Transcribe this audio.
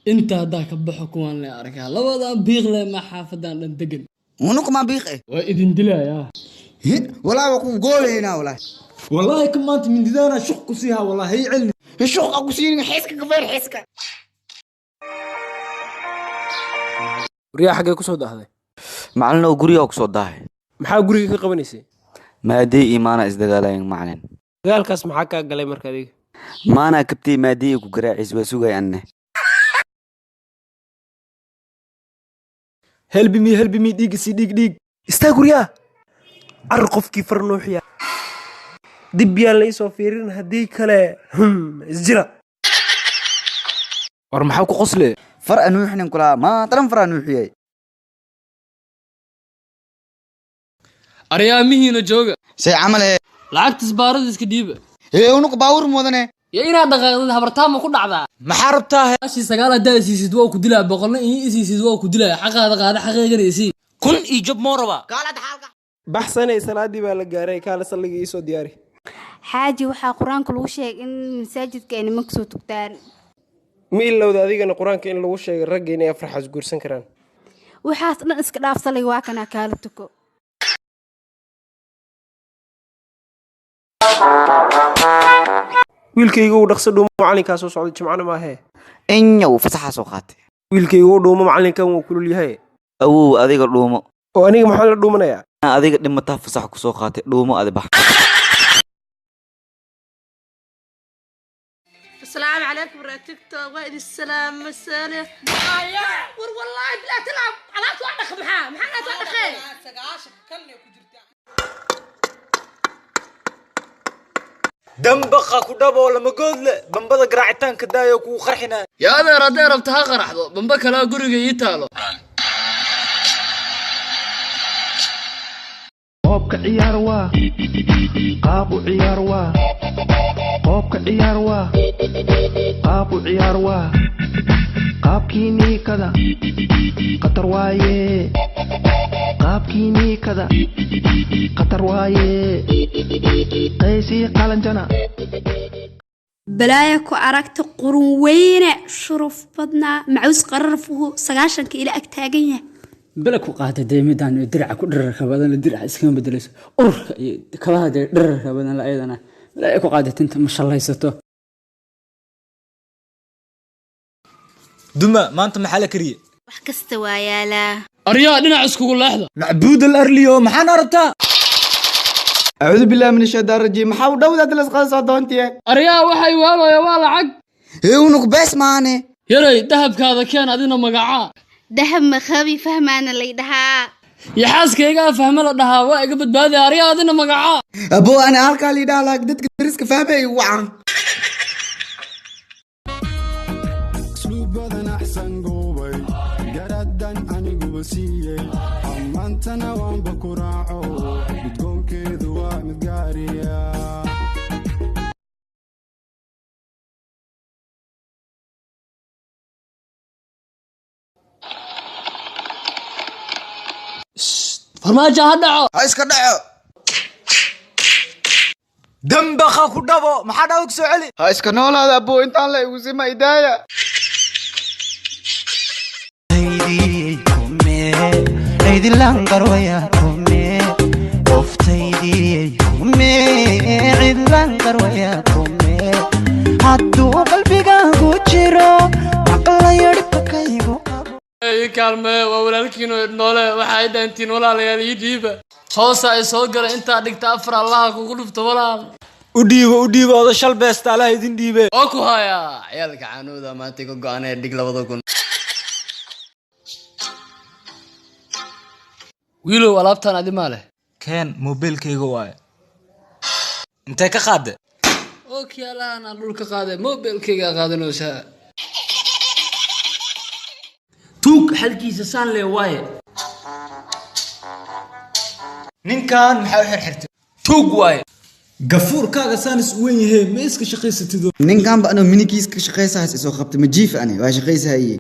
Inta haddaa ka baxo kuwaan le arkaa, labadan biiqle ma xaafadan dhan degan. Unuka maa biiq eh? Waa idin dilayaa. Walaa waa ku goobaynaa walaa. Wallaahi ka maanta mindidaana shuq ku siihaa, wallaahi hay celni. Shuq a ku siinin, xiska gafeer xiska. Waryaa, xaggee ku soo dahday? Macalin, oo gurigaa ku soo daahay. Maxaa guriga ka qabanaysay? Maadey iyo maana isdagaalayan, macalin. Dagaalkaas maxaa kaa galay marka adiga? Maanaa kabtay maadey ku garaaciis, waa sugay anne. Help me, help me, dhiig isii, dhiig, dhiig. Istaag guryaa, car qofkii far nuuxiya dib yaan la isoo fiirin, haddii kale isjira. War maxaa ku qosle? Far anuuxinin kulaa, maataran far anuuxiyay. Aryaamihiina jooga. Say camal ee? Lacagta isbaarada iska dhiiba. Hee, unuka baawur mudane. Iyo inaad dhaqaaqdid habartaama ku dhacdaa. Maxaa rabtaa? Ashii sagaal haddaa isiisid waa ku dilaa, boqolna ii isiisid waa ku dilaa. Xaqaada qaada, xaqaygana isii. Kun iyo job moo rabaa. Baxsanay, salaadii baa la gaaray, kaale salliga iisoo diyaari. Xaaji, waxaa Qur-aanka lagu sheegay in masaajidka ay nimanka soo tugtaan. Ma ilowda adigana Qur-aanka in lagu sheegay ragga inay afraxaas guursan karaan? Waxaas dhan iska dhaaf, salliga waa kanaa, kaala tuko. Wiilkayga uu dhaqso dhuumo, macallinkaa soo socda, jimcana maahee. Inyow fasaxaa soo qaatay. Wiilkayga uu dhuumo, macallinkan wuu kulul yahay. Awow, adiga dhuumo. Oo aniga maxaan la dhuumanayaa? Adiga dhimataa fasax ku soo qaatay, dhuumo adi, bax. السلام عليكم رأي تيك توك وإذ السلام مسالة ور والله بلا تلعب على توعدك محا محا توعدك. Dambaqa ku dhaboo lama goodle, bambada garaacitaanka daayo, kuu qarxinaa. Yaa adeer, hadday rabta ha qaraxdo, bamba kalaa guriga ii taalo. Qoobka ciyaar waa qaab u ciyaar, waa qoobka ciyaar, waa qaab u ciyaar, waa qaabkii niikada khatar waaye, qaabkii niikada khatar waaye, qaysii qalanjana. Balaaya ku aragta, qurun weyne, shuruf badnaa, macaws qararfuhu 90-ka ila ag taagan yahay. Bela ku qaata dee, midaan diraca ku dherarka badan la, diraca iskama bedelayso, ururka iyo kabaha dee dherarka badan la, ayadana bela ku qaata, tinta ma shallaysato. Duma, maanta maxaa la kariyey? Wax kasta waa yaalaa. Aryaa, dhinac iskugu leexda. Macbuud al arliyo, maxaana rabtaa? Acuudu billahi min ashaytaan rajiim, maxaa u dhowdaad lasqada soo doontiye? Aryaa, waxay waalaya waa lacag. Hee, unuk bees maane. Yaray, dahabkaada keen, adina magacaa? Dahab makhabi, fahmaana lay dhahaa. Iyo xaaskaygaa fahme la dhahaa, waa iga badbaadaya. Aryaa, adina magacaa? Abo, ana halkaa liidhaha laag dadka dariska fahmay wacan. Usluubadan axsan goobay garadan aniguba siiyey, ammaantana waanba ku raaco, gudgoonkeedu waa mid gaariya. Farmaajo ha dhaco. Ha iska dhaco. Dambaqa ku dhabo, maxaa dhawo ku soo celi? Ha iska noolaada abo, intaan la igu sima idaaya. Hadduu qalbigaagu jiro maqlayo dhibkaygu. Ii kaalmee, waa walaalkiin oo noole, waxa ay dhaantiin walaalayaal, ii dhiiba, hoosa ay soo galay intaa dhigta afar allaha kugu dhufto walaal. U dhiibo, u dhiibo oda shal beesta, allaha idin dhiibe. Oo ku hayaa ciyaalka caanooda maanta ka go-aanee, dhig 2000. Wiilow, alaabtaan adi maa leh? Keen, moobilkayga waaye, intee ka qaade? Ookiyaalahan aan dhulka qaaday, mobilkayga qaadanaysaa. Tuug xalkiisa saan le waaye. Ninkan maxaa u xirxirtay? Tuug waaye. Gafuurkaaga saanis u wen yahay, ma iska shaqaysatido? Ninkan ba anoo minikiis ka shaqaysahaas isoo qabtay, ma jiif ani waa shaqaysahaye.